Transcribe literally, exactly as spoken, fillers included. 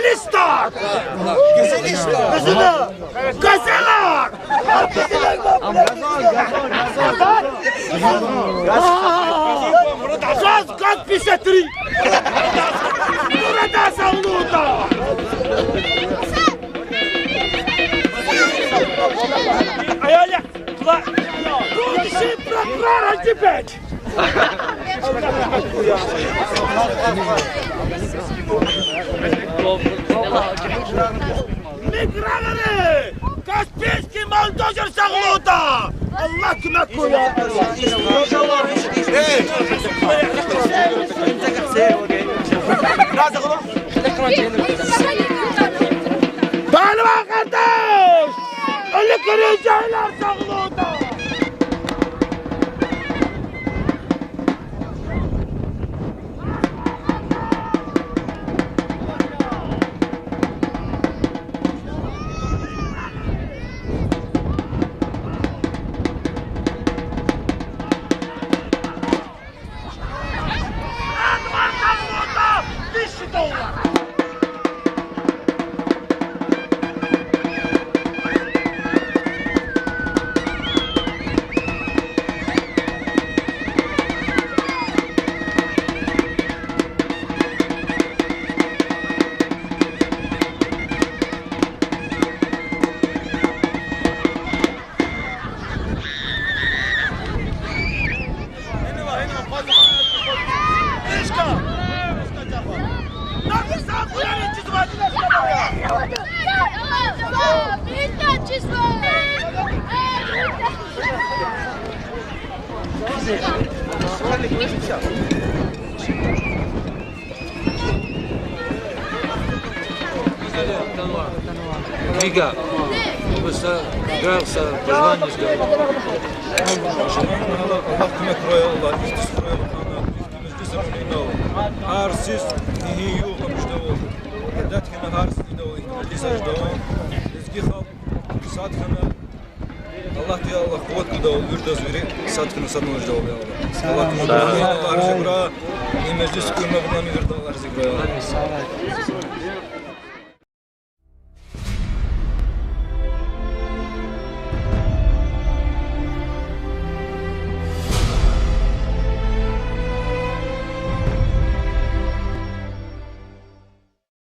Листа! Газелиста! Газелар! Газ, газ пятьдесят три! Мурада сагълугъда! Аял я, ла, будущий прокурор Гьажибек! Мигрантри! Каспийский молодёжь сагълугъда! Аллагь куьмек хьуй! Пагьливан къардаш! Элик ризайла сагълугъда! Книга. Просто играл со, пожелание сказал. Аллагь куьмек хьурай, Аллагь ихтис хьурай, Аллагь ихтимиз гьисаб инал. Гьар сиз гьи югъ ждал. Адет хьана гьар сиз идал ихтимиз гьисаб ждал. Лезги халкь сад хьана. Аллагьди, Аллагь къуват гудал, виридаз вири сад хьана сад ждал, я Аллагь. Аллагь куьмек хьурай, Аллагь рази хьурай. И межлис куьмек гунани вирида Аллагь рази хьурай, я Аллагь.